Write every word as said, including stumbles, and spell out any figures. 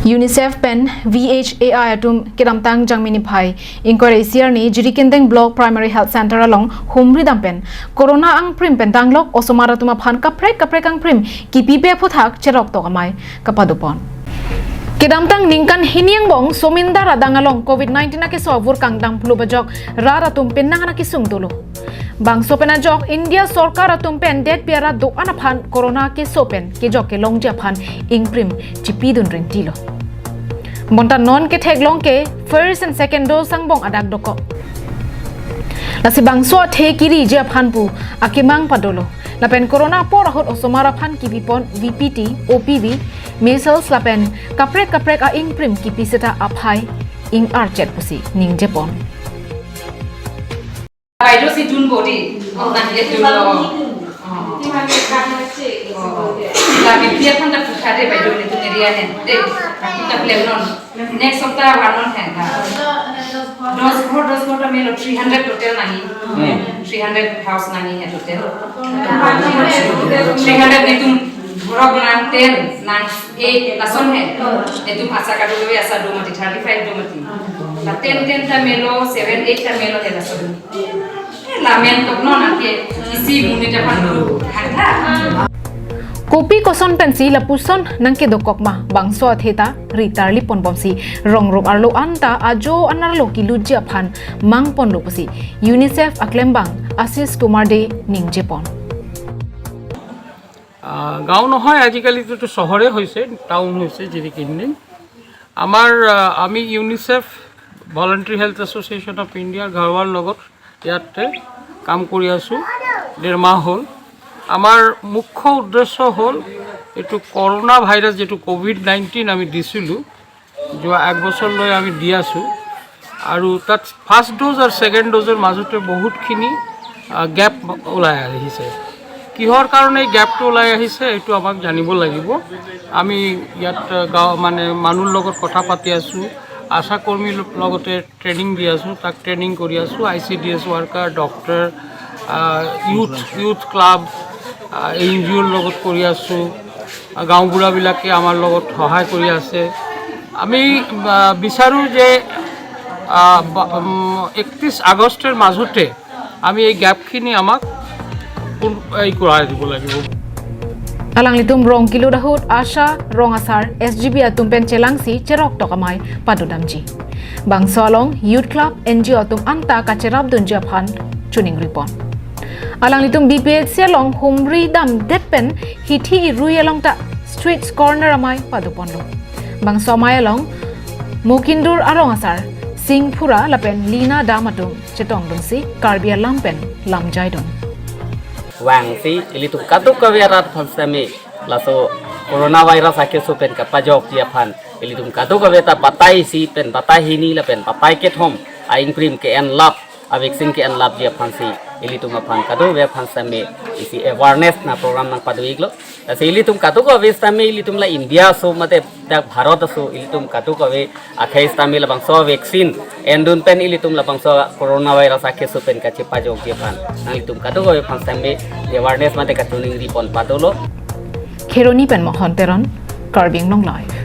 UNICEF pen VHAI atum kedamtang Jangmi niphai ingkoi ra isi arni Jirikindeng Block Primary Health Center along humri dam pen Corona angprim pen danglok osomar atum aphan kaprek kaprek angprim kipipe aphuthak cheroktok amei kapadopon. Kedamtang ningkan hini angbong Somindar adang along COVID nineteen akeso avur kangdang phlu bajok rat atum penang ana kesung dolo. Bangso pen ajok India sorkar atum pen detpi arat do-an aphan Corona keso pen kejok kelongji aphan ingprim chipidun ringtilo. Bonta non ketheklong ke first and second dose angbong adak dokok. Lasi bangso athe kiriji aphan pu akemang padolo. Lapen Corona apor ahut osomar aphan kipipon VPT, OPV, measles lapen kaprek kaprek a-ingprim kipi seta aphai ing-archet pusi ningjepon. বাইদেউ C June body. না, ইয়ে জুন লো। অ। অ। লা বিপি এখন তা ফুটা দে বাইদেউ, নিতু নেরিয়া নে। দে, তা প্লেন নন। নেক্সট সপ্তাহ আবার নন হে না। দশ ঘর, দশ ঘর তা মেলো থ্রি হান্ড্রেড টোটাল নাহি। হুম। থ্রি হান্ড্রেড হাউস নাহি হে টোটাল। থ্রি হান্ড্রেড নিতু ঘর নাং টেন, নাং এইট, লাসন হে। এ তুম আসা কাটো বে আসা দো মাটি, থার্টি ফাইভ দো মাটি। লা টেন, টেন তা মেলো, সেভেন, এইট তা মেলো হে লাসন। Lamen tok non anke isi monit aphan dulu hangtha. Kopi koson pensi lapuson nangkedokok ma bangso athe ta ritarlipon bomsi rongrok arlo anta ajo an arlo kilutji aphan mangponlo pusi UNICEF aklembang Ashish Kumar Dey ningjepon. আহ, গাঁও নহয়, আজিকালিতো চহৰে হৈছে, টাউন হৈছে জিৰিকিন্দিং। আমাৰ আহ, আমি ইউনিচেফ, ভলেণ্টাৰী health association of ইণ্ডিয়াৰ ঘৰুৱাৰ লগত ইয়াতে কাম কৰি আছোঁ ডেৰ মাহ হ'ল। আমাৰ মুখ্য উদ্দেশ্য হ'ল এইটো কৰোণা ভাইৰাছ যিটো কভিড নাইণ্টিন আমি দিছিলোঁ, যোৱা এক বছৰলৈ আমি দি আছোঁ আৰু তাত ফাৰ্ষ্ট ড'জ আৰু ছেকেণ্ড ড'জৰ মাজতে বহুতখিনি আহ, গেপ ওলাই আহিছে। কিহৰ কাৰণে এই গেপটো ওলাই আহিছে এইটো আমাক জানিব লাগিব। আমি ইয়াত আহ, গাঁও মানে মানুহৰ লগত কথা পাতি আছোঁ, আশা কৰ্মীৰ লগতে ট্ৰেইনিং দি আছোঁ, তাক ট্ৰেইনিং কৰি আছোঁ, I C D S worker, doctor, আহ, ইউথ, ইউথ ক্লাব, আহ, এন জি অ'ৰ লগত কৰি আছোঁ। আহ, গাঁওবুঢ়াবিলাকে আমাৰ লগত সহায় কৰি আছে। আমি আহ, বিচাৰোঁ যে আহ, বা- উম, একত্ৰিছ আগষ্টৰ মাজতে আমি এই গেপখিনি আমাক পূৰ- এই কৰাই দিব লাগিব। Alanglitum rong kilut ahut ASHA, rong asar, S G B atum pen chelangsi cheroktok amei padodamji. Bangso along Youth Club, N G O atum anta kacherapdunji aphan chuning ripon. Alanglitum B P H C along humri damdet pen hithi irui along ta street corner amei padoponlo. Bangso amei along Mokindur arong asar Singphura lapen Lina Dam atum chetongdunsi Karbi alam pen lamjaidun. Vangsi ilitum kadokave arat aphan sitame laso coronavirus akeso pen kapajokji aphan ilitum kadokave ta batai isi pen batai hini lapen batai kethom a-ingprim ke-enlap, a-vaccine ke-enlapji aphansi ilitum aphan kadokave aphan sitame isi awareness na program nangpado-iklo. Lasi ilitum kadokave sitame ilitum la India aso mate dak Bharat aso ilitum kadokave akhei sitame labangso vaccine endun pen ilitum labangso coronavirus akeso pen kachepajokji aphan nanglitum kadokave aphan sitame awareness mate kachuning ripon padolo. Kheroni pen Mohon Teron, Karbi Anglong Live.